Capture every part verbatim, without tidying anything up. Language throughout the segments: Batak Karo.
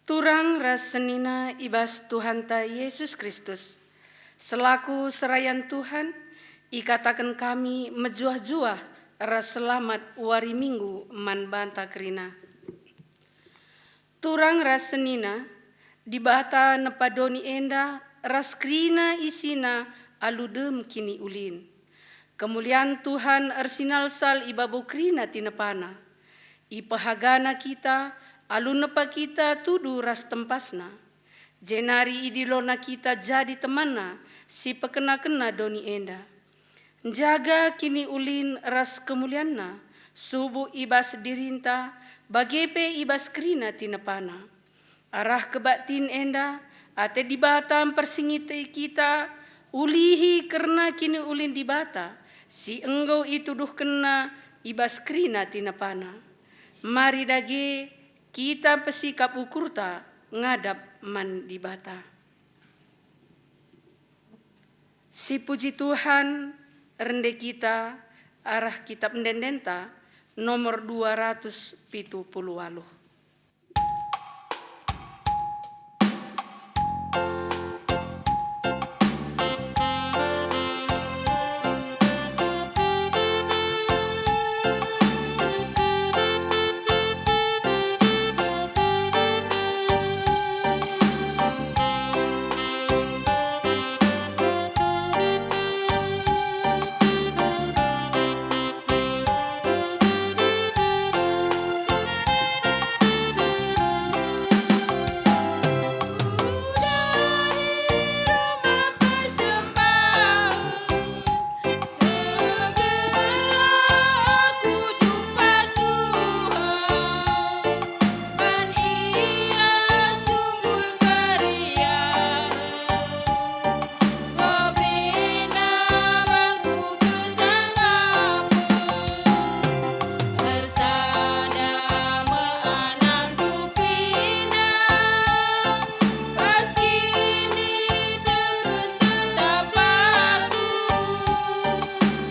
Turang ras senina i bas Tuhanta Yesus Kristus, selaku serayan Tuhan, ikataken kami mejuah-juah ras selamat wari Minggu man banta kerina. Turang ras senina, Dibata nepa doni enda ras kerina isina alu dem kiniulin. Kemulian Tuhan ersinalsal i babo kerina tinepana. Ipehagana kita alu nepa kita tudu ras tempasna. Jenari idilona kita jadi temanna si pekena-kena doni enda. Njaga kiniulin ras kemulianna, subuk i bas dirinta, bage pe i bas kerina tinepana. Arah kebaktin enda, ate Dibata mpersingeti kita ulihi kerna kiniulin Dibata si enggo ituduhkenNa i bas kerina tinepana. Mari dage kita mpesikap ukurta ngadap man Dibata. Sipuji Tuhan, rende kita arah kitab ende-endenta nomor dua ratus pitu puluh waluh.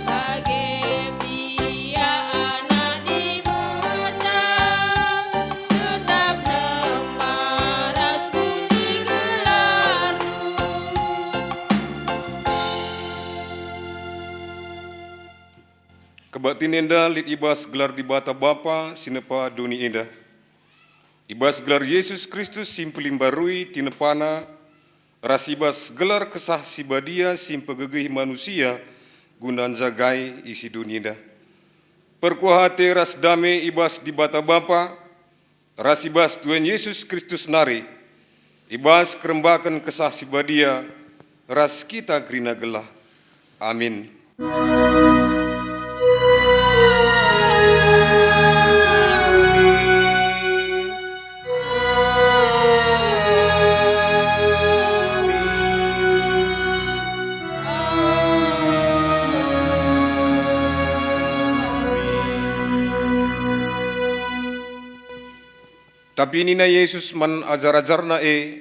Bage pe ia anak Dibata, tetap nempa ras puji gelarNdu. Kebaktin enda lit i bas gelar Dibata Bapa si nepa doni enda, i bas gelar Yesus Kristus si mpelimbarui tinepaNa, ras i bas gelar Kesah Si Badia si mpegegehi manusia guna njagai isi doni enda. Perkuah ate ras dame i bas Dibata Bapa, ras i bas Tuhan Yesus Kristus nari, i bas kerembaken Kesah Si Badia, ras kita kerina gelah. Amin. Tapi nina Jesus man ajar-ajarNa e,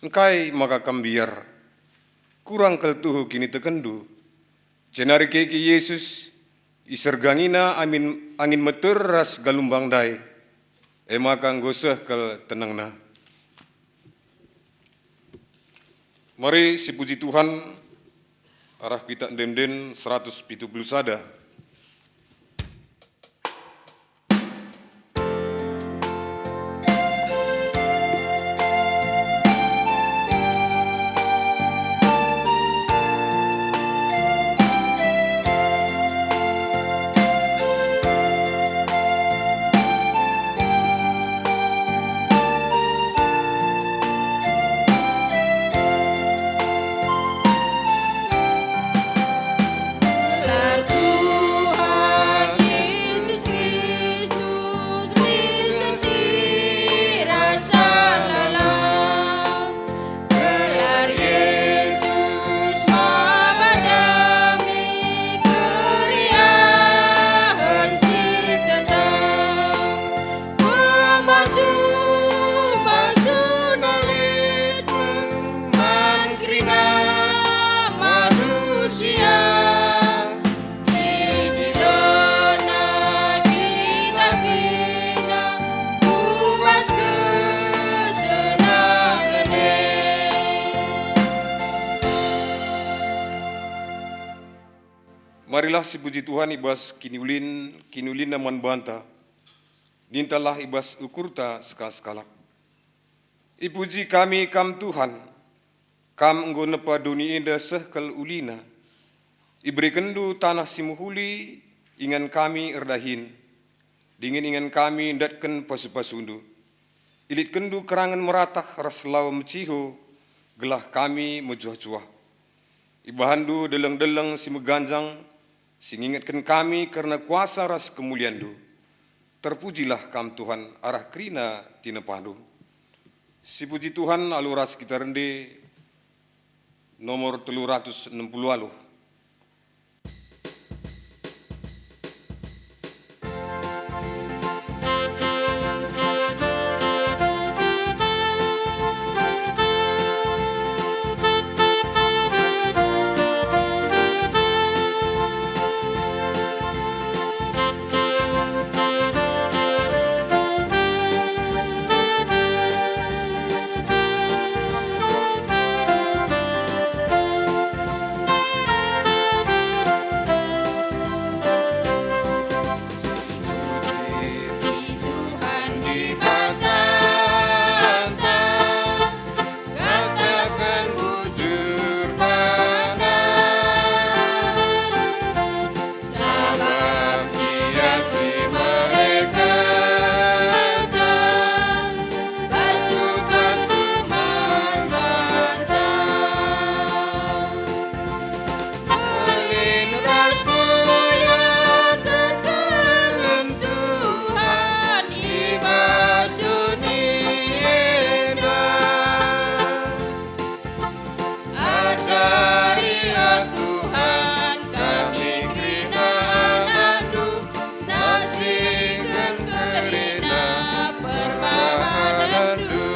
"Engkai maka kam mbiar? Kurang kal tuhu kinitekenndu." Jenari keke Jesus, isergangina angin, angin meter ras galumbang ndai, e maka enggo seh kal tenengna. Mari sipuji Tuhan, arah kita ende-enden seratus pitu puluh sada. Marilah sipuji Tuhan i bas kiniulin, kiniulinNa man banta, nintalah i bas ukurta seka-sekalak. Ipuji kami Kam, Tuhan, Kam enggo nepa doni enda seh kal ulina. IberekenNdu taneh si mehuli, ingan kami erdahin. Dingen ingan kami ndatken pasu-pasuNdu. IlitkenNdu kerangen meratah ras lawa meciho, gelah kami mejuah-juah. IbahanNdu deleng-deleng si meganjang, si ngingetken kami kerna kuasa ras kemulianNdu. Terpujilah Kam, Tuhan, arah kerina tinepaNdu. Sipuji Tuhan alu ras Kitab Ende nomor telu ratus enem puluh waluh. Tuhan Dibatanta, kataken bujur bana, sabap Ia si mereken pasu-pasu man banta. Melin ras mulia kekelengen Tuhan i bas doni enda. Ajari, ah Tuhan, kami kerina anakNdu, nasiken kerina perbahanenNdu.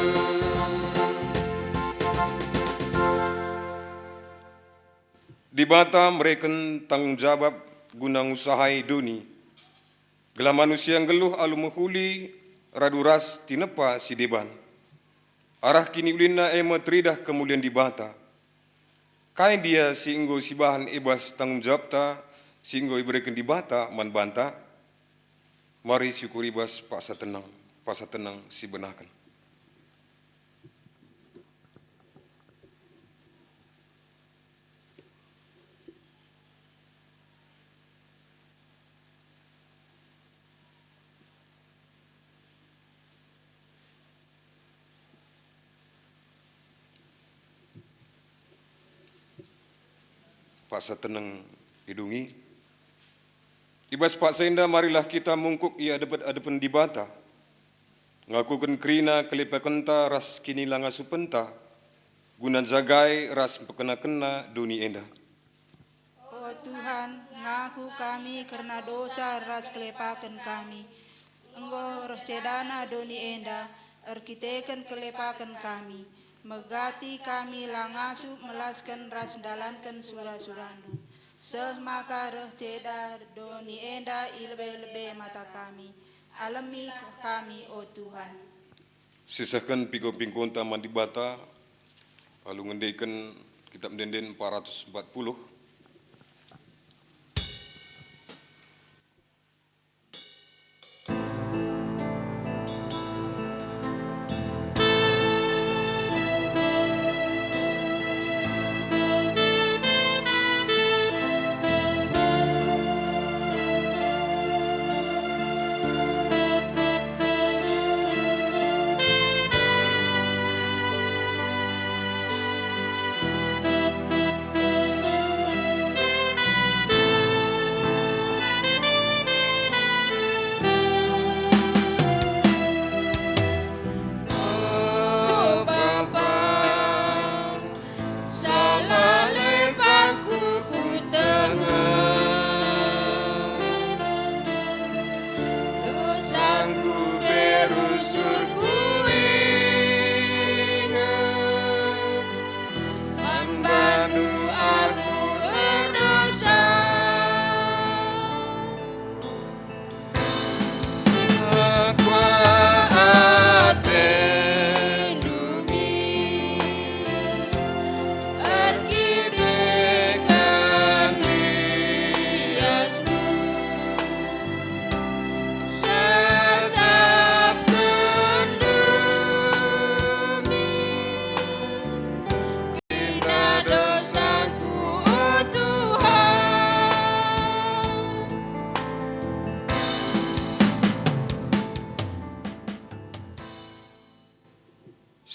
Dibata mereken tanggung jabap guna ngusahai doni, gelah manusia nggeluh alu mehuli radu ras tinepa si deban. Arah kiniulinna e me teridah kemulian Dibata. Kai ndia si enggo sibahan i bas tanggung jabapta si enggo ibereken Dibata man banta? Mari siukuri bas paksa tenang, paksa tenang sibenaken. Paksa tenang idungi. I bas paksa enda marilah kita mungkuk i adep-adepen Dibata, ngakuken kerina kelepakenta ras kinilangasupenta, guna njagai ras mpekenakenna doni enda. O Tuhan, ngaku kami kerna dosa ras kelepaken kami. Enggo reh cedana doni enda, erkiteken kelepaken kami. Megati kami la ngasup melasken ras ndalanken sura-suraNdu. Seh maka reh ceda doni enda i lebe-lebe mata kami. Alemi kami, o Tuhan. Sisehken pingko-pingkonta man Dibata, alu ngendeken Kitab Ende-enden empat ratus empat puluh.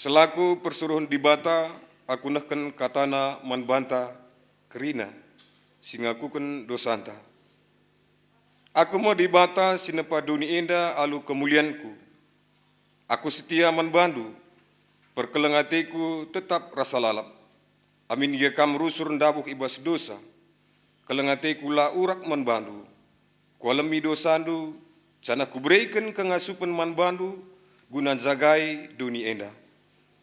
Selaku persuruhen Dibata, aku nehken kataNa man banta kerina si ngakuken dosanta. Aku me Dibata si nepa doni enda alu kemulianKu. Aku setia man bandu, perkeleng ateKu tetap rasa lalap. Amin gia kam rusur ndabuh i bas dosa, keleng ateKu la urak man bandu. Kualemi dosandu, janah Kubereken kengasupen man bandu guna njagai doni enda.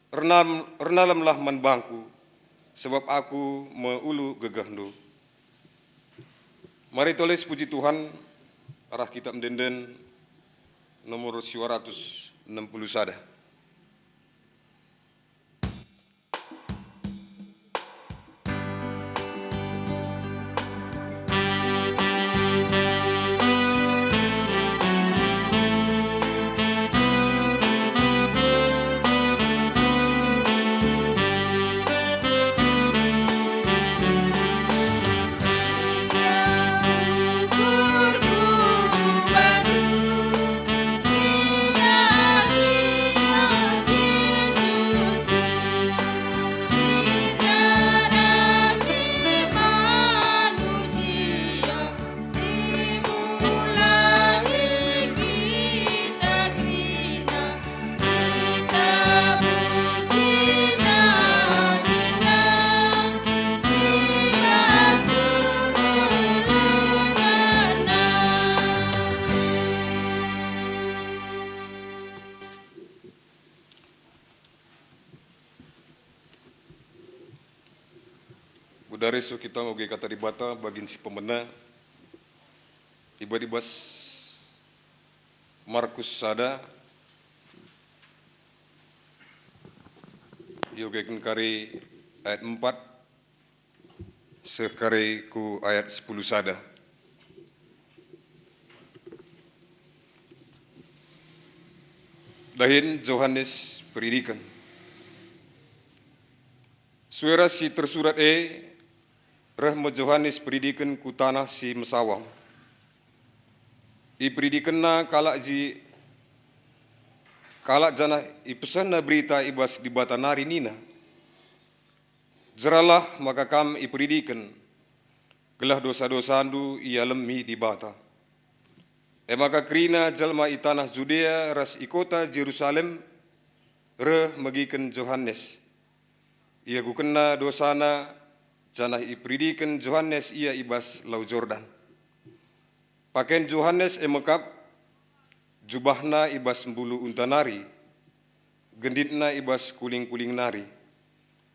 Ernam-, ernalemlah man bangKu, sabap Aku me ulu gegehndu. Mari tole sipuji Tuhan, arah kitab ende-enden nomor siwa ratus enem puluh sada. Bedari so kita ngoge kata Dibata bagin si pemena, iba-, i bas Markus sada, iogeken kari ayat empat seh kari ku ayat sepuluh sada. Dahin Johanes Peridiken. Sue ras si tersurat e, reh me Johanes Peridiken ku taneh si mesawang. Iperidikenna kalak ji-, kalak janah ipesehna berita i bas Dibata nari nina, "Jeralah maka kam iperidiken, gelah dosa-dosandu ialemi Dibata." E maka kerina jelma i taneh Judea ras i kota Jerusalem reh megiken Johanes. Iakukenna dosana, janah iperidiken Johanes ia i bas Lau Jordan. Paken Johanes e mekap, jubahna i bas mbulu unta nari, genditna i bas kuling-kuling nari,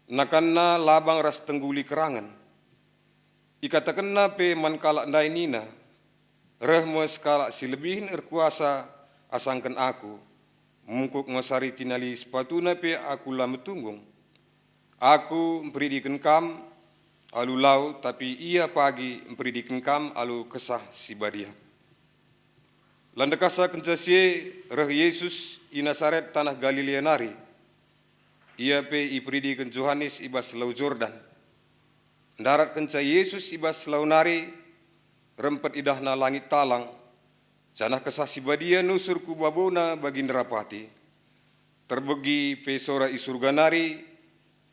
nakanna labang ras tengguli kerangen. Ikatakenna pe man kalak ndai nina, "Reh me sekalak si lebihen erkuasa asangken aku, mungkuk ngasari tinali sepatuna pe aku la metunggung. Aku mperidiken kam alu lau, tapi ia pagi mperidiken kam alu Kesah Si Badia." La ndekahsa kenca si e reh Jesus i Nasaret taneh Galilea nari. Ia pe iperidiken Johanes i bas Lau Jordan. Ndarat kenca Jesus i bas lau nari, rempet idahna langit talang, janah Kesah Si Badia nusur ku babona bagi nderapati. Terbegi pe sora i Surga nari,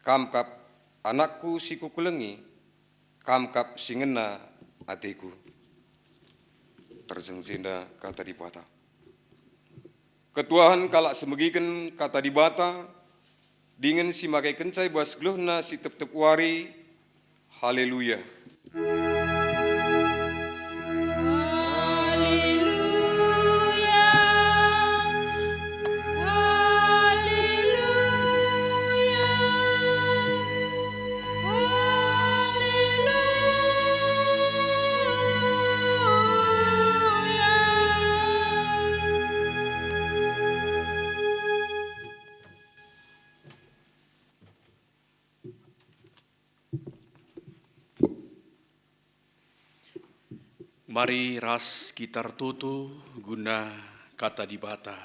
"Kam kap AnakKu si Kukelengi, Kam kap si ngena ateKu." Terjeng jenda kata Dibata. Ketuahen kalak si megiken kata Dibata, dingen si makekenca i bas geluhna si tep-tep wari. Haleluya! Mari ras kita ertoto guna kata Dibata.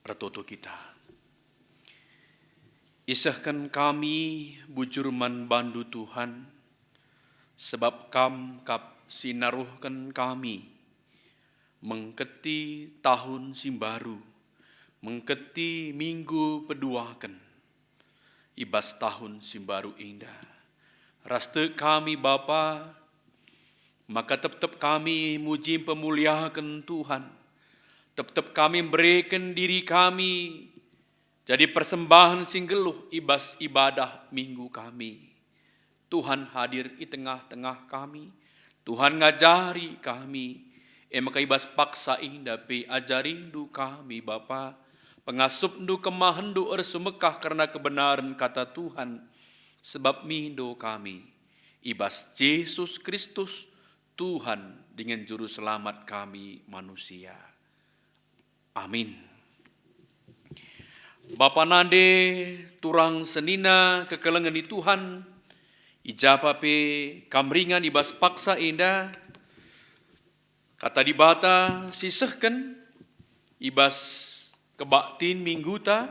Ertoto kita. Isehken kami bujur man bandu, Tuhan, sebab Kam kap si naruhken kami mengketi tahun si mbaru, mengketi minggu peduaken, I bas tahun si mbaru enda, ras tek kami, Bapa, maka tep-tep kami muji mpemuliaken Tuhan. Tep-tep kami mbereken diri kami jadi persembahen si nggeluh i bas ibadah Minggu kami. Tuhan hadir i tengah-tengah kami. Tuhan ngajari kami. E maka i bas paksa enda pe ajarindu kami, Bapa. PengasupNdu, kemahenNdu ersumekah kerna kebenaren Kata Tuhan, sebab mindo kami i bas Jesus Kristus, Tuhan dingen Juru Selamat kami manusia. Amin. Bapa nande, turang senina kekelengen i Tuhan, i ja pe kam ringan i bas paksa enda, Kata Dibata sisehken i bas kebaktin mingguta,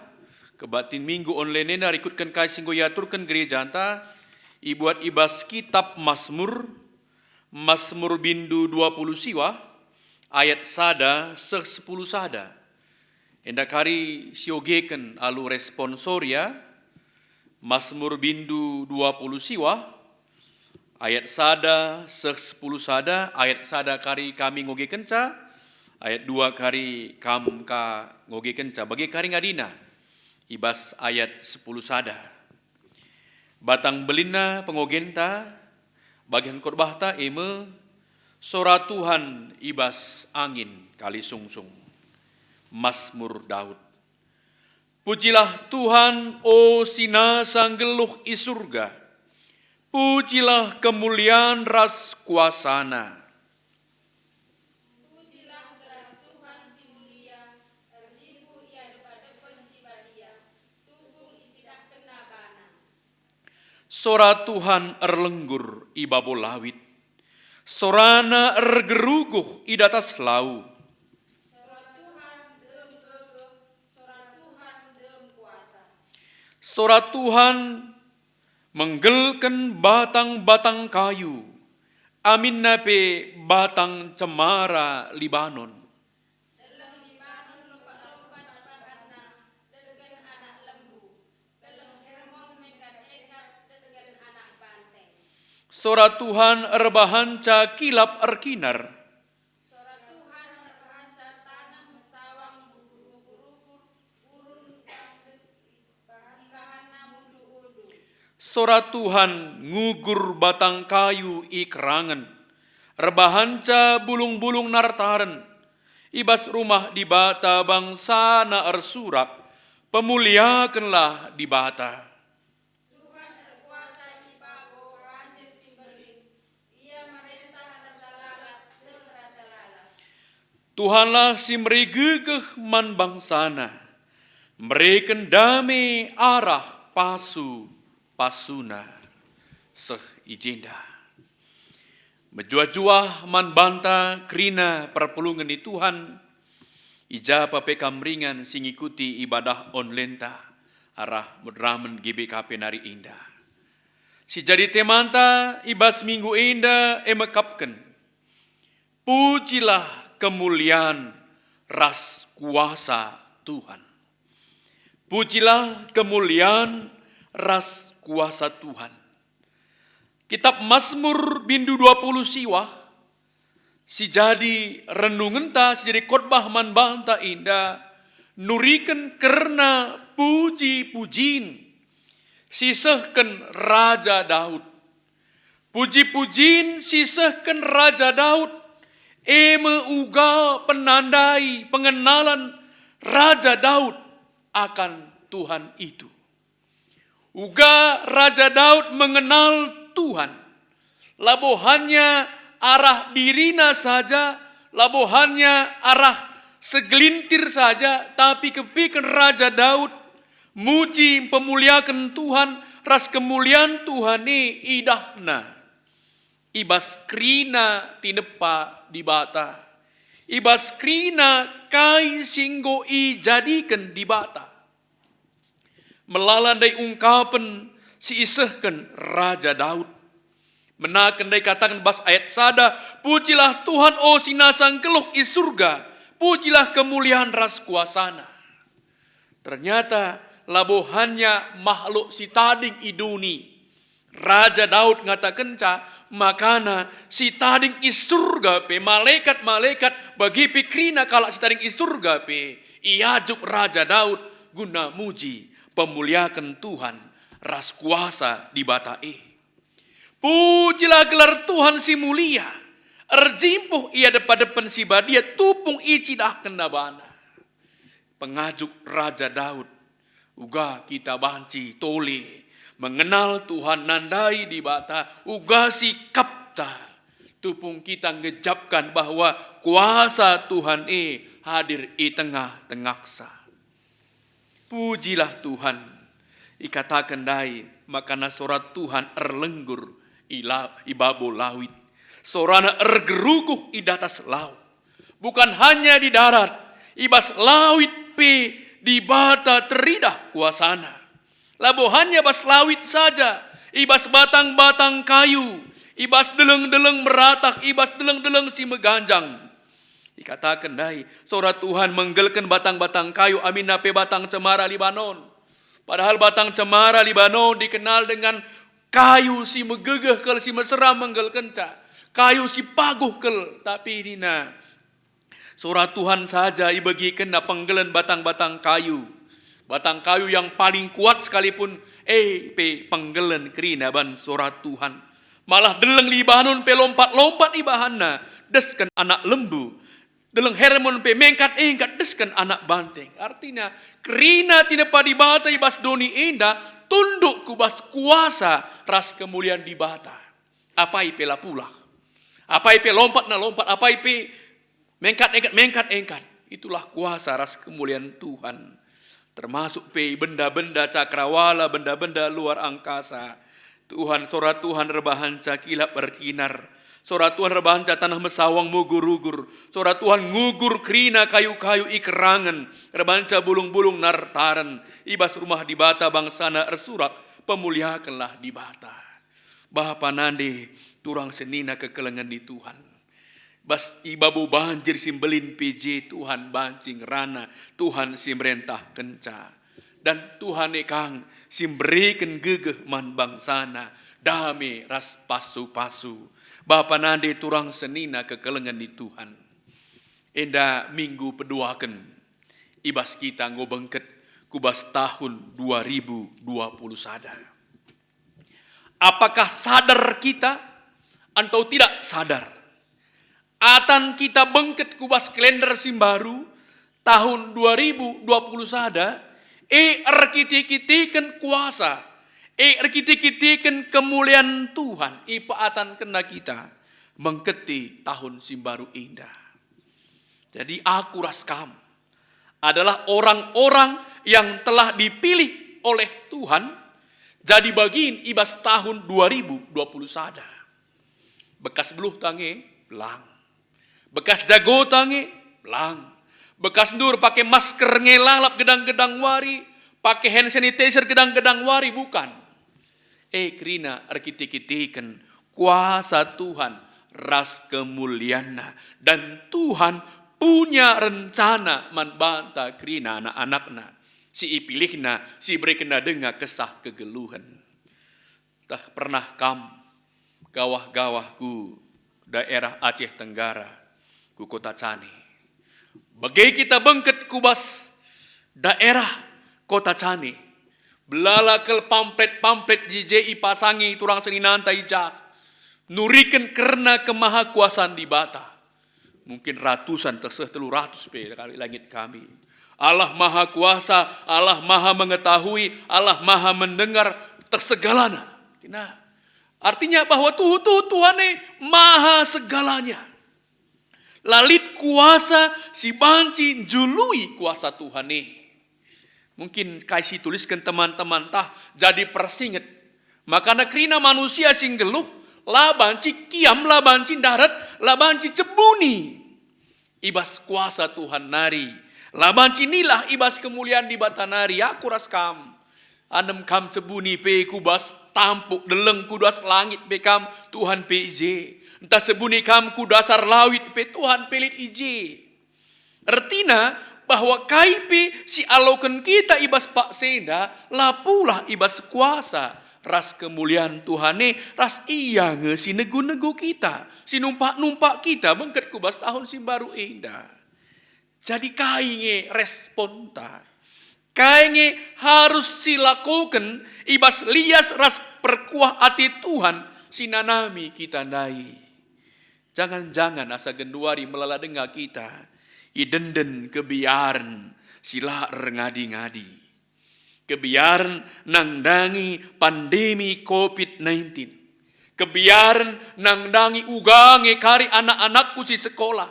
kebaktin minggu online enda rikutken kai si enggo iaturken gerejanta, ibuat i bas Kitap Masmur, Masmur bindu dua puluh siwah, ayat sada seh sepuluh sada. Enda kari siogeken alu responsoria, Masmur bindu dua puluh siwah, ayat sada seh sepuluh sada, ayat sada kari kami ngogekenca, ayat dua kari kam ka ngogekenca, bage kari ngadina i bas ayat sepuluh sada. Batang belinna pengogenta, bagian khotbahta e me, Sora Tuhan i bas angin kalisungsung. Masmur Daud. Pujilah Tuhan, o si nasa nggeluh i Surga. Pujilah kemulian ras kuasaNa. Pujilah gelar Tuhan si mulia, erjimpuh i adepan-adepan si badia, tubung icidahkenNa baNa. Sora Tuhan erlenggur i babo lawit, soraNa ergeruguh i datas lau. Sora Tuhan dem gegeh, sora Tuhan dem kuasa. Sora Tuhan menggelken batang-batang kayu, aminna pe batang cemara Libanon. Deleng Libanon lompat-lompat bahanna, desken anak lembu. Deleng Hermon mengkat-engkat, desken anak banteng. Sora Tuhan erbahanca kilap erkinar. Sora Tuhan erbahanca taneh mesawang, ngugur-ngugur-ugur, gurun, bahan-bahanna mundu-undu. Sora Tuhan ngugur batang kayu i kerangen, erbahanca bulung-bulung nartaren. I bas rumah Dibata bangsaNa ersurak, "Pemuliakenlah Dibata." Tuhan erkuasa i babo banjir si mbelin, Ia merentah rasa lalap seh rasa lalap. Tuhanlah si meri gegeh man bangsaNa, mereken dame arah pasu-pasuNa. Seh i jenda. Mejuah-juah man banta kerina perpulungen ni Tuhan, i ja pe kam ringan si ngikuti ibadah onlenta arah moderamen G B K P nari enda. Si jadi temanta i bas minggu enda e mekapken, "Pujilah kemulian ras kuasa Tuhan." Pujilah kemulian ras kuasa Tuhan. Kitap Masmur bindu dua puluh siwah, si jadi renungenta, si jadi khotbah man banta enda, nuriken kerna puji-pujin si sehken Raja Daud. Puji-pujin si sehken Raja Daud, e me uga penandai pengenalan Raja Daud akan Tuhan itu. Uga Raja Daud mengenal Tuhan, labo hanya arah dirina saja, labo hanya arah segelintir saja, tapi kepiken Raja Daud muji, mpemuliaken Tuhan ras kemulian Tuhan e idahna i bas kerina tinepa Dibata, i bas kerina kai si enggo ijadiken Dibata. Melala ndai ungkapen si isehken Raja Daud. Menaken ndai kataken bas ayat sada, "Pujilah Tuhan, o si nasa nggeluh i Surga, pujilah kemulian ras kuasaNa." Ternyata Labo hanya makhluk si tading i doni. Raja Daud ngatakenca, makana si tading i Surga pe, malekat-malekat, bage pe kerina kalak si tading i Surga pe, iajuk Raja Daud guna muji, pemuliaken Tuhan ras kuasa Dibata e. Pujilah gelar Tuhan si mulia, erjimpuh i adepan-adepan si badia, tupung icidahkenNa bana. Pengajuk Raja Daud, uga kita banci tole mengenal Tuhan, nandai Dibata, uga sikapta. Tupung kita ngejapken bahwa kuasa Tuhan e hadir i tengah-tengahsa. Pujilah Tuhan. Ikataken ndai, makana sora Tuhan erlenggur i la-, i babo lawit. SoraNa ergeruguh i datas lau. Bukan hanya di darat, i bas lawit pe Dibata teridah kuasaNa. Labo hanya bas lawit saja, i bas batang-batang kayu, i bas deleng-deleng meratah, i bas deleng-deleng si meganjang. Ikataken ndai, sora Tuhan menggelken batang-batang kayu, aminna pe batang cemara Libanon. Padahal batang cemara Libanon dikenal dengan kayu si megegeh kal, si mesera menggelkenca, kayu si paguh kal. Tapi nina, sora Tuhan saja ibegikenNa penggelen batang-batang kayu. Batang kayu yang paling kuat sekalipun, e pe penggelen kerina ban sora Tuhan. Malah deleng Libanon pe lompat-lompat ibahanNa, desken anak lembu. Deleng Hermon pe mengkat-engkat desken anak banteng. Artina, kerina tinepa Dibata i bas doni enda tunduk ku bas kuasa ras kemulian Dibata. Apai pe la pulah. Apai pe lompatna lompat, apai pe mengkat-engkat, mengkat-engkat. Itulah kuasa ras kemulian Tuhan. Termasuk pe benda-benda cakrawala, benda-benda luar angkasa. Tuhan, sora Tuhan erbahanca kilap erkinar. Sora Tuhan erbahanca taneh mesawang mugur-ugur. Sora Tuhan ngugur kerina kayu-kayu i kerangen, erbahanca bulung-bulung nartaren. I bas rumah Dibata bangsaNa ersurak, pemuliakenlah Dibata. Bapa nande turang senina kekelengen ni Tuhan. Bas i babo banjir si mbelin pe je Tuhan banci ngerana, Tuhan si merentahkenca. Dan Tuhan e kang si mbereken gegeh man bangsaNa, dame ras pasu-pasu. Bapa nande turang senina kekelengen ni Tuhan. Enda minggu peduaken i bas kita enggo bengket ku bas tahun dua ribu dua puluh sada. Apakah sadar kita atau tidak sadar? Atan kita bengket ku bas kalender si mbaru tahun dua ribu dua puluh sada, e erkite-kiteken kuasa, e erkite-kiteken kemulian Tuhan, ipeatankenNa kita mengketi tahun si mbaru enda. Jadi aku ras kam adalah orang-orang yang telah dipilih oleh Tuhan jadi bagin i bas tahun dua ribu dua puluh sada. Bekas beluhta nge lang. Bekas jagota nge lang. Bekas ndur pake masker nge lalap gedang-gedang wari, pake hand sanitizer gedang-gedang wari, bukan. E kerina erkite-kiteken kuasa Tuhan ras kemulianNa. Dan Tuhan punya rencana man banta kerina anak-anakNa, si ipilihNa, si iberekenNa denga kesah kegeluhen. Tah pernah kam gawah-gawah ku daerah Aceh Tenggara, ku Kota Cane? Bage kita bengket ku bas daerah Kota Cane, belala kal pamplet-pamplet je-je ipasangi turang seninanta i jah, nuriken kerna kemahakuasan Dibata. Mungkin ratusan, teh seh telu ratus pe kali langit kami. Allah Maha Kuasa, Allah Maha Mengetahui, Allah Maha Mendengar, teh segalana. Nah, artinya bahwa tuhu-tuhu Tuhan e maha segalanya. La lit kuasa si banci njului kuasa Tuhan e. Mungkin kai si tulisken teman-teman tah jadi persinget. Makana kerina manusia si nggeluh, la banci kiam, la banci ndarat, la banci cebuni i bas kuasa Tuhan nari, la banci nilah i bas kemulian Dibata nari. Aku ras kam, anem kam cebuni pe ku bas tampuk deleng, ku bas langit pe kam, Tuhan pe i je. Ntah cebuni kam ku dasar lawit pe, Tuhan pe lit i je. Ertina, bahwa kai pe si aloken kita i bas paksa enda, la pulah i bas kuasa ras kemulian Tuhan e, ras Ia nge si negu-negu kita, si numpak-numpak kita bengket ku bas tahun si mbaru enda. Jadi kai nge responta? Kai nge harus silakoken i bas lias ras perkuah ate Tuhan si nanami kita ndai? Jangan-jangan asa genduari melala denga kita idenden kebiaren si la erngadi-ngadi. Kebiaren nandangi pandemi covid nineteen. Kebiaren nandangi uga nge kari anak-anakku si sekolah.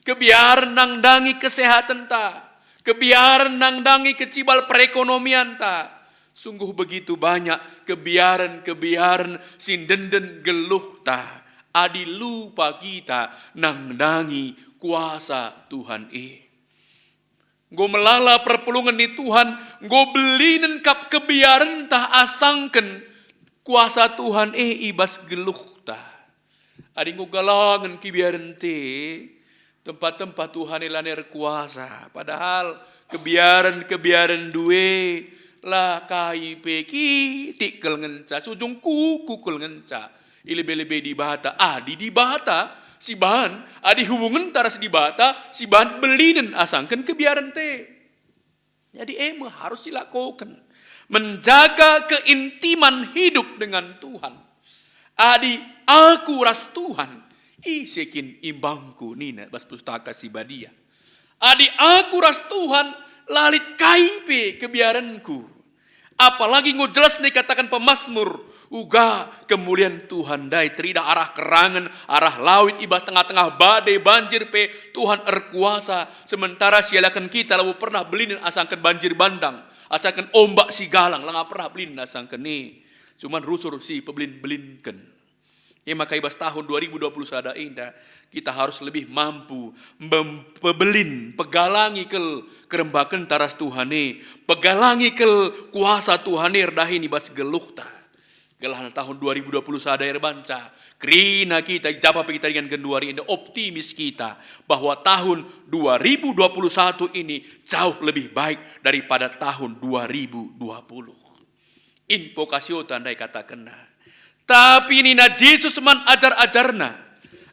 Kebiaren nandangi kesehatenta. Kebiaren nandangi kecibal perekonomianta. Sungguh begitu banyak kebiaren-kebiaren si ndenden geluhta adi lupa kita nandangi kuasa Tuhan e. Enggo melala perpulungen ni Tuhan, enggo belinen kap kebiarenta asangken kuasa Tuhan e i bas geluhta. Adi enggo galangen kebiarenta, tempa-tempa Tuhan e lanai erkuasa. Padahal kebiaren-kebiarenndu e la kai pe kitik kal ngenca, sujung kuku kal ngenca. I lebe-lebe Dibata, adi Dibata si bahan, adi hubungenta ras Dibata si bahan belinen asangken kebiarenta. Jadi e me harus dilakoken. Menjaga keintiman hidup dengan Tuhan. Adi aku ras Tuhan, ise kin imbangku, nina bas Pustaka Si Badia. Adi aku ras Tuhan, la lit kai pe kebiarenku. Apalagi enggo jelas nih kataken pemasmur, uga kemulian Tuhan ndai teridah arah kerangen, arah lawit, i bas tengah-tengah badai banjir pe Tuhan erkuasa, sementara sialaken kita labo pernah belinen asangken banjir bandang, asangken ombak si galang, langa pernah belinen asangken e. Cuman rusur si pebelin-belinken. E maka i bas tahun dua ribu dua puluh sada enda, kita harus lebih mampu mem-, pebelin, pegalangi kal kerembakenta ras Tuhan e, pegalangi kal kuasa Tuhan e erdahin i bas geluhta. Gelah tahun dua ribu dua puluh sada erbanca, kerina kita, i japa pe kita ringan genduari enda, optimis kita bahwa tahun dua ribu dua puluh satu ini jauh lebih baik daripada tahun dua ribu dua puluh. Invokasiota ndai katakenna. Tapi nina Jesus man ajar-ajarNa,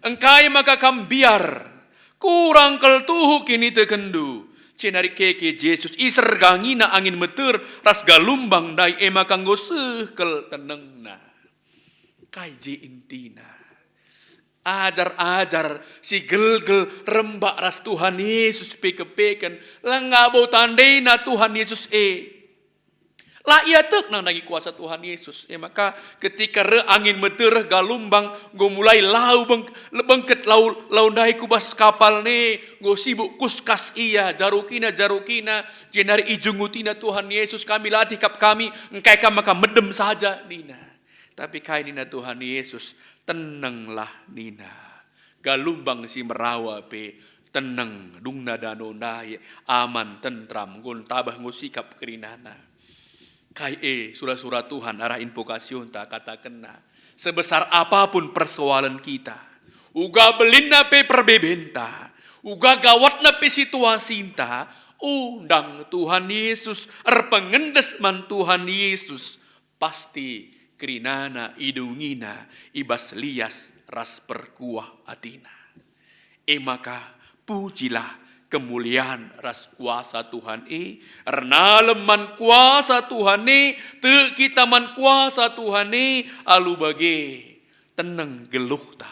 "Engkai maka kam mbiar? Kurang kal tuhu kinitekenndu." Jenari keke Jesus, isergangina angin meter ras galumbang ndai, e maka enggo seh kal tenengna. Kai je intina? Ajar-ajar si gelgel rembak ras Tuhan Yesus pekepeken, la ngabo tandena Tuhan Yesus e. La ia tek nandangi kuasa Tuhan Yesus. E maka ketika reh angin meter, reh galumbang, enggo mulai lau beng-, bengket lau, lau ndai ku bas kapal ne, enggo sibuk kuskas ia, jarukina, jarukina, jenari ijungutina Tuhan Yesus, "Kami, latih kap kami, engkai kam maka medem saja," nina. Tapi kai nina Tuhan Yesus? "Tenenglah," nina. Galumbang si merawa pe teneng, dungna dano ndai, aman, tentram, enggo ntabah, enggo sikap kerinana. Kai e sura-sura Tuhan arah invokasionta, katakenna, sebesar apapun persoalan kita, uga belinna pe perbebenta, uga gawatna pe situasinta, undang Tuhan Yesus, erpengendes man Tuhan Yesus, pasti kerinana idungina i bas lias ras perkuah atina. E maka, pujilah kemulian ras kuasa Tuhan e, ernalem man kuasa Tuhan e, tek kita man kuasa Tuhan e, alu bage teneng geluhta.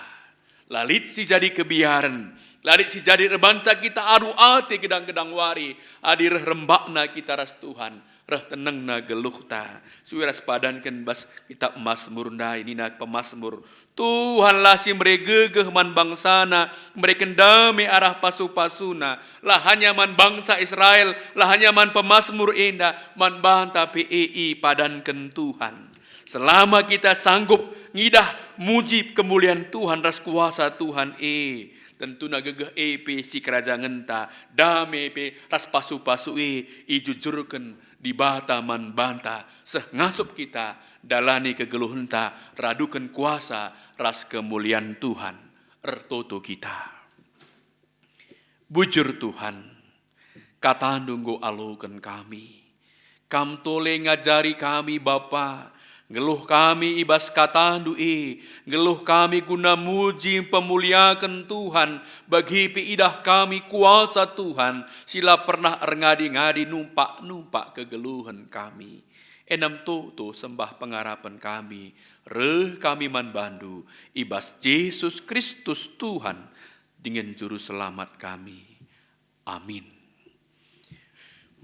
La lit si jadi kebiaren, la lit si jadi erbanca kita aru ate gedang-gedang wari, adi reh rembakna kita ras Tuhan, reh tenengna geluhta. Sue ras padanken bas kitab Masmur ndai, nina pemasmur, "Tuhanlah si mere gegeh man bangsaNa, mereken dame arah pasu-pasuNa. La hanya man bangsa Israel, la hanya man pemasmur enda, man banta pe e ipadanken Tuhan." Selama kita sanggup ngidah muji kemulian Tuhan ras kuasa Tuhan e, tentuna gegeh e pe sikerajangenNa, dame pe ras pasu-pasu e ijujurken Dibata man banta, seh ngasup kita ndalani kegeluhenta raduken kuasa ras kemulian Tuhan. Ertoto kita. Bujur Tuhan, KataNdu enggo aloken kami. Kam tole ngajari kami, Bapa. Nggeluh kami i bas KataNdu e, nggeluh kami guna muji mpemuliaken Tuhan, bagi pe idah kami kuasa Tuhan si la pernah erngadi-ngadi numpak-numpak kegeluhen kami. Enem toto sembah pengarapen kami, reh kami man bandu, i bas Jesus Kristus Tuhan dingen Juru Selamat kami. Amin.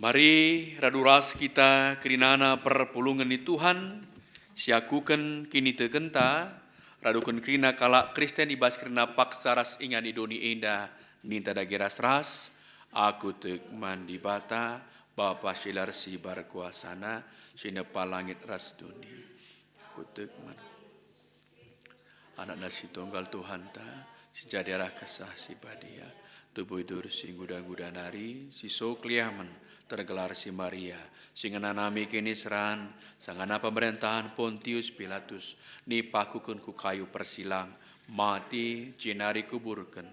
Mari radu ras kita kerinana perpulungen ni Tuhan, siakuken kinitekenta, raduken kerina kalak Kristen i bas kerina paksa ras ingan i doni enda, ninta dage ras-ras, Aku tek man Dibata, Bapa si la ersibar kuasana, si nepa langit ras doni. Aku tek man AnakNa si Tunggal Tuhanta, si jadi arah Kesah Si Badia, tubuh idur si nguda-nguda nari, si so keliamen, tergelar si Maria, si ngenanami kiniseran, sangana pemerentahen Pontius Pilatus, nipakuken ku kayu persilang, mati, jenari kuburken,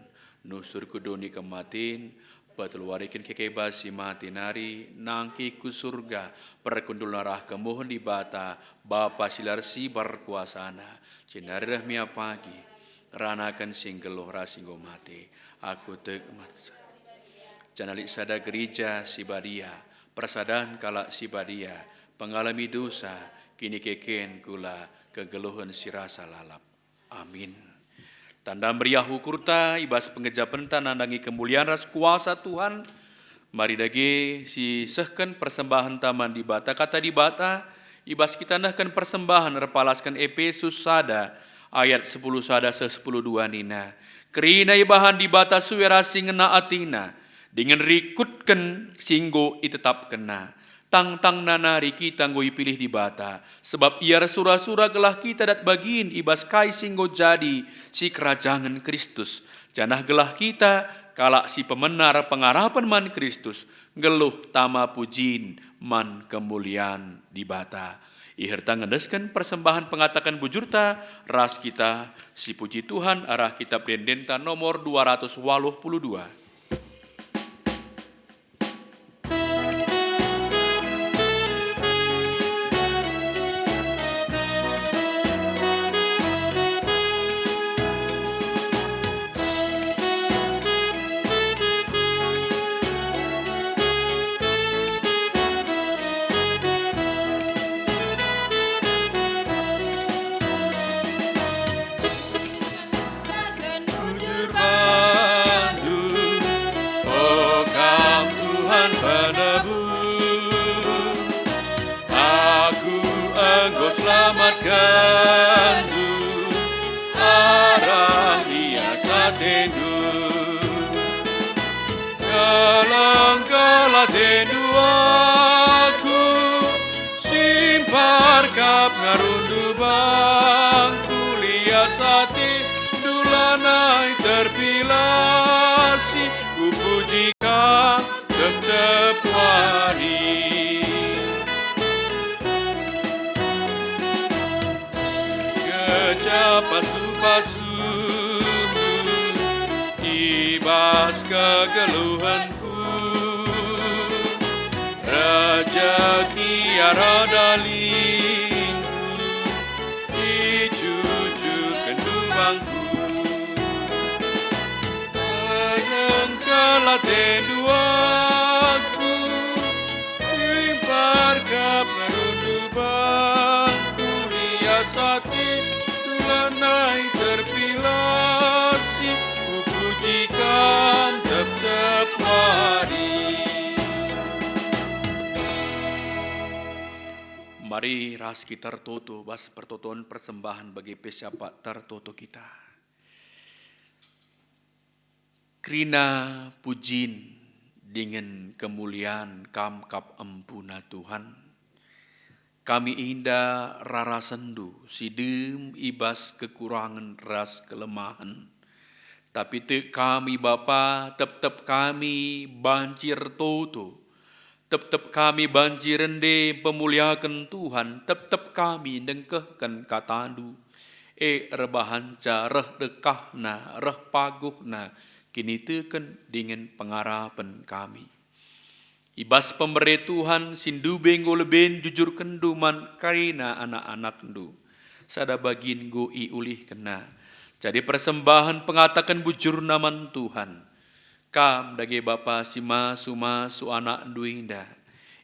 nusur ku doni kematin, peteluwariken kekebas si mate nari, nangkih ku Surga, perkundulna arah kemuhen Dibata, Bapa si la ersibar kuasana, jenari reh mia pagi, ranaken si nggeluh ras si enggo mate. Aku tek man sa-, janah lit sada gereja si badia, persadan kalak si badia, pengalemi dosa, kinikeken kula, kegeluhen si rasa lalap. Amin. Tanda meriah ukurta i bas pengejapenta nandangi kemulian ras kuasa Tuhan. Mari dage sisehken persembahenta man Dibata. Kata Dibata, i bas kita nehken persembahen erpalasken Epesus sada ayat sepuluh sada seh sepuluh dua nina, "Kerina ibahan Dibata sue ras si ngena ateNa, dingen rikutken si enggo itetapkenNa." Tangtangna nari kita enggo ipilih Dibata, sebab Ia ersura-sura gelah kita dat bagin i bas kai si enggo jadi sikerajangen Kristus, janah gelah kita, kalak si pemena pengarapen man Kristus, nggeluh tama pujin man kemulian Dibata. Iherta ngendesken persembahen pengataken bujurta ras kita sipuji Tuhan arah Kitab Ende-endenta nomor dua ratus waluh puluh dua. Bujur bandu, o Kam Tuhan penebus. Aku enggo selamatkenNdu, arah lias ateNdu. Keleng-keleng atendu aku, simpar kap ngarundu bangku, lias atendu lanai terpilasi, kupuji Kam tep-tep wari. Kecap pasu-pasuNdu i bas kegeluhenku, rejeki arah dalindu icucukenndu bangku. Keleng-keleng atendu aku, simpar kap ngarundu bangku, lias atendu lanai terpilasi, kupuji Kam tep-tep wari. Mari ras kita ertoto bas pertoton persembahen bagi pe siapa tertoto kita. Kerina pujin dingen kemulian Kam kap empuna Tuhan. Kami enda rarasenNdu si dem i bas kekurangen ras kelemahen. Tapi tek kami, Bapa, tep-tep kami banci ertoto. Tep-tep kami banci rende mpemuliaken Tuhan, tep-tep kami ndengkehken KataNdu, e erbahanca reh dekahna, reh paguhna, kiniteken dingen pengarapen kami. I bas pemere Tuhan, si ndube enggo leben jujurkenndu man kerina anak-anakndu. Sada bagin enggo iulihkenna. Jadi persembahen pengataken bujurna man Tuhan. Kam dage Bapa si masu-masu anakndu enda,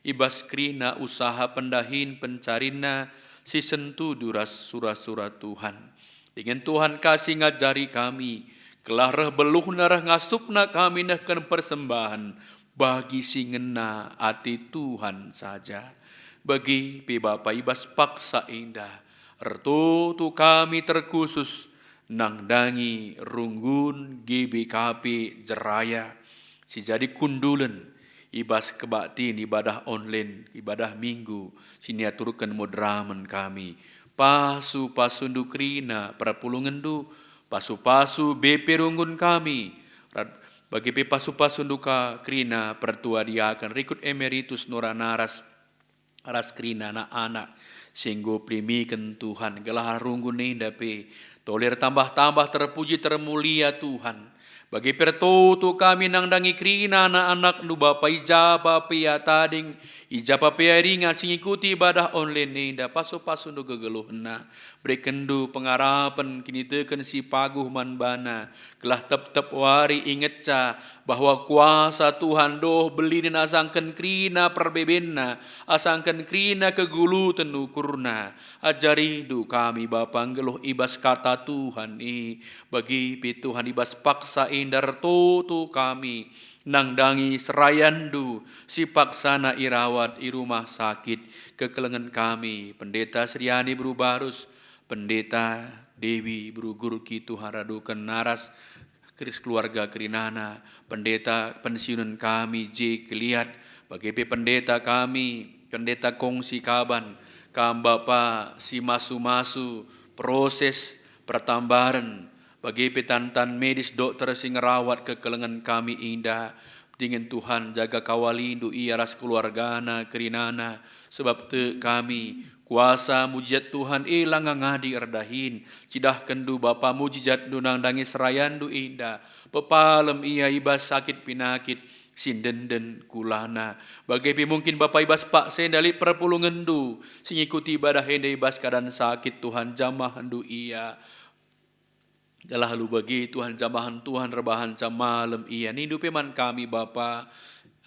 i bas kerina usaha pendahin pencarinna si sentudu ras sura-sura Tuhan. Dingen Tuhan ka si ngajari kami, gelah reh beluhna reh ngasupna kami nehken persembahen bagi si ngena ate Tuhan saja. Bagi pe Bapa i bas paksa enda, ertoto kami terkhusus nandangi runggun G B K P Jeraya, si jadi kundulen i bas kebaktin ibadah online, ibadah Minggu, si niaturken moderamen kami. Pasu-pasundu kerina perpulungenndu, pasu-pasu B P runggun kami, rat-, bage pe pasu-pasundu ka kerina pertua diaken, rikut emeritus Nora Naras, ras kerina anak-anak si enggo pelimiken Tuhan, gelah runggun enda pe tole ertambah-tambah terpuji termulia Tuhan. Bage pe ertoto kami nandangi kerina anak-anakndu Bapa i japa pe ia tading, i japa pe ia ringan si ngikuti ibadah online enda, pasu-pasundu kegeluhenna. Berekenndu pengarapen kiniteken si paguh man bana, gelah tep-tep wari ingetca bahwa kuasa Tuhan doh belinen asangken kerina perbebenna, asangken kerina keguluten ukurna. Ajarindu kami Bapa nggeluh i bas kata Tuhan e, bagi pe Tuhan i bas paksa enda ertoto kami nandangi serayanndu si paksana irawat i rumah sakit. Kekelengen kami, Pendeta Sriani Beru Barus, Pendeta Dewi Beru Gurki, Tuhan raduken Naras, keris keluarga kerinana, Pendeta pensiunen kami J Keliat, bage pe pendeta kami, Pendeta Kongsi Kaban, kam Bapa si masu-masu proses pertambaren, bage pe tan-tan medis dokter si ngerawat kekelengen kami enda. Dingen Tuhan, jaga kawalindu ia ras keluargana kerinana, sebab tek kami, kuasa mujizat Tuhan e langa ngadi erdahin. Cidahkenndu Bapa mujizatndu nandangi serayandu enda, pepalem ia i bas sakit pinakit si ndenden kulana. Bage pe mungkin Bapa i bas paksa enda lit perpulungenndu si ngikuti ibadah enda i bas keadaan sakit, Tuhan, jamahndu ia. Gelah alu bage, Tuhan, jamahen Tuhan erbahanca malem ia. Nindu pe man kami, Bapa,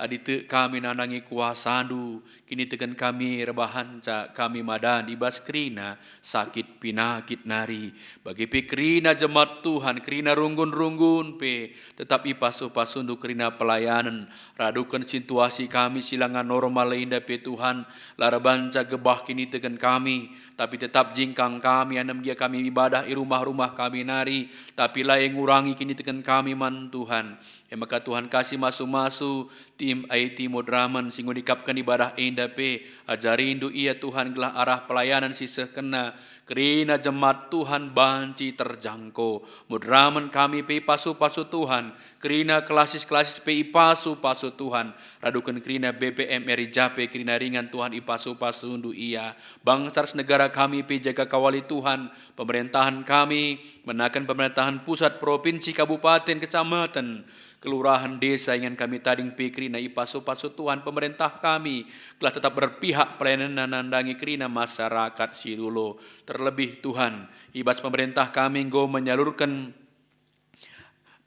adi tek kami nandangi kuasaNdu, kiniteken kami erbahanca kami madan i bas kerina sakit pinakit nari. Bage pe kerina jemaat Tuhan, kerina runggun-runggun pe, tetap ipasu-pasuNdu kerina pelayanen. Raduken situasi kami si langa normal enda pe, Tuhan, la erbahanca gebah kiniteken kami, tapi tetap jingkang kami, anem gia kami ibadah i rumah-rumah kami nari, tapi la ngurangi kiniteken kami man Tuhan. E maka Tuhan, ka si masu-masu tim I T Moderamen si enggo nikapken ibadah enda pe, ajarindu ia Tuhan gelah arah pelayanan si sehkenna kerina jemaat Tuhan banci terjangko. Moderamen kami pe ipasu-pasu Tuhan, kerina klasis-klasis pe ipasu-pasu Tuhan, raduken kerina B P M R I Jape kerina ringan Tuhan ipasu-pasuNdu ia. Bangsa ras negara kami pe jaga kawali Tuhan, pemerintahan kami, menaken pemerintahan pusat, provinsi, kabupaten, kecamatan, kelurahan, desa, ingan kami tading pe kerina ipasu-pasu Tuhan, pemerintah kami, gelah tetap berpihak pelayanenna nandangi kerina masyarakat si rulo. Terlebih Tuhan, i bas pemerintah kami enggo menyalurken,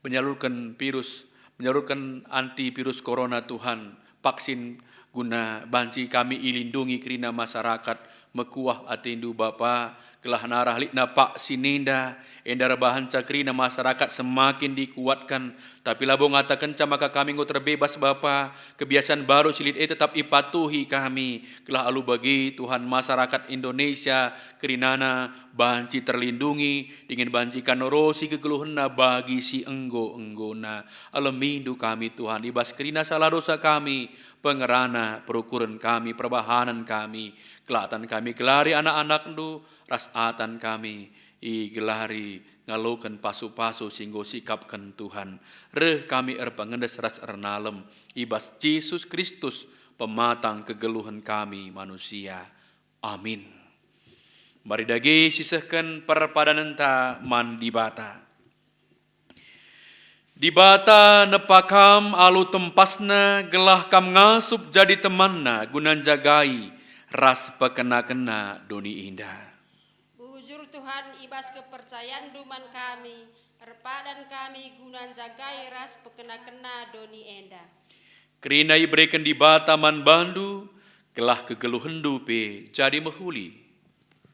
menyalurken virus, menyalurken antivirus corona Tuhan, vaksin guna banci kami ilindungi kerina masyarakat. Mekuah ateNdu Bapa, gelah narah litna vaksin enda, enda erbahanca kerina masyarakat semakin dikuatkan, tapi labo ngatakenca maka kami enggo terbebas Bapa, kebiasaan baru si lit e tetap ipatuhi kami, gelah alu bage Tuhan masyarakat Indonesia kerinana banci terlindungi, dingen banci ka nurusi kegeluhenna bagi si enggo-enggona. AlemiNdu kami Tuhan, i bas kerina salah dosa kami, pengerana perukuren kami, perbahanen kami, kelatan kami gelari anak-anakNdu, ras atan kami igelari ngaloken pasu-pasu si enggo sikapken Tuhan. Reh kami erpengendes ras ernalem i bas Jesus Kristus, pematang kegeluhen kami manusia. Amin. Mari dage sisehken perpadanenta man Dibata. Dibata nepa kam alu tempasNa gelah kam ngasup jadi temanNa guna njagai ras pekena-kena doni enda. Bujur Tuhan, i bas kepercayanndu man kami, erpadan kami guna njagai ras pekena-kena doni enda. Kerina ibereken Dibata man bandu, gelah kegeluhenndu pe jadi mehuli.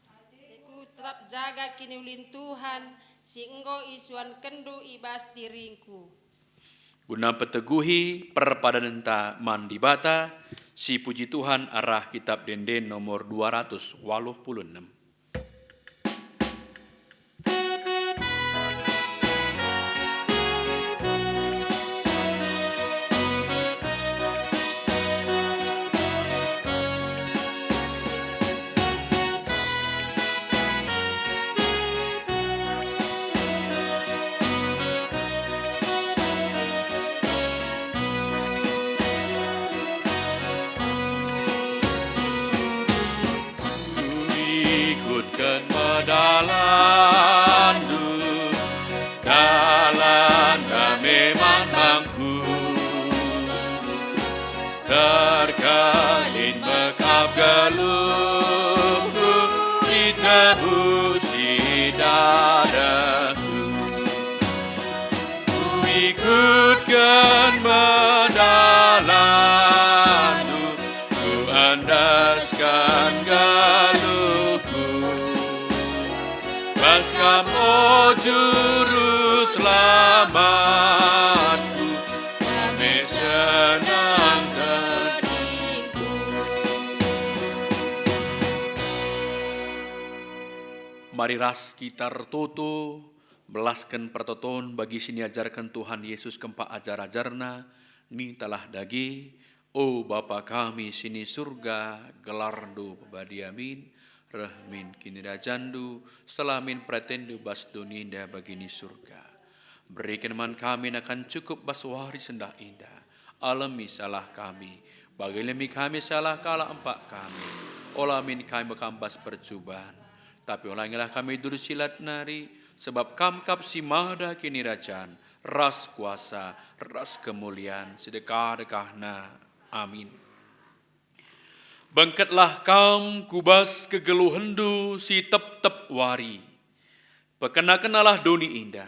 Ateku tetap jaga kiniulin Tuhan si enggo isuankenndu i bas diringku. Guna mpeteguhi perpadanenta man Dibata, sipuji Tuhan arah Kitab Ende-enden nomor dua ratus waluh puluh enem. Kuikutken me dalanndu, dalan dame man bangku. Terkelin me kap geluhku, itebusi dadahku. Kuikutken me dalanndu, kuendesken geluhku. Bas Kam, o Juru Selamatku, dame senang teningku. Mari ras kita ertoto, melasken pertoton bagi si niajarken Tuhan Yesus kempak ajar-ajarNa, nintalah dage, O Bapa kami si ni Surga, gelarNdu pebadia min, reh min kinirajanNdu, seh la min peratenNdu bas doni enda bagi ni Surga. Beriken man kami nakan cukup bas wari sendah enda. Alemi salah kami, bagi alemi kami salah kalak empak kami. Ola min kami mekam bas percuban, tapi olangilah kami duri si lat nari, sebab Kam kap si mada kinirajan, ras kuasa, ras kemulian, si dekah-dekahna. Amin. Bengketlah kam ku bas kegeluhenndu si tep-tep wari. Pekena-kenalah doni enda.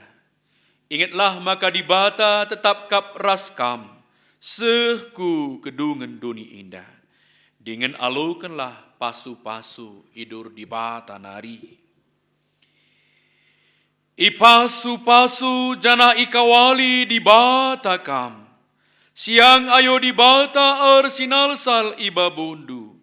Ingetlah maka Dibata tetap kap ras kam, seh ku kedungen doni enda. Dingen alokenlah pasu-pasu i bas Dibata nari. Ipasu-pasu janah ikawali Dibata kam. Siang ayo Dibata ersinalsal i babundu,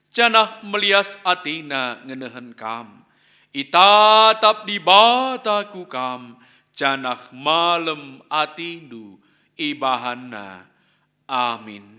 janah melias ateNa ngenehen kam. Itatap Dibata ku kam, janah malem atendu ibahanNa. Amin.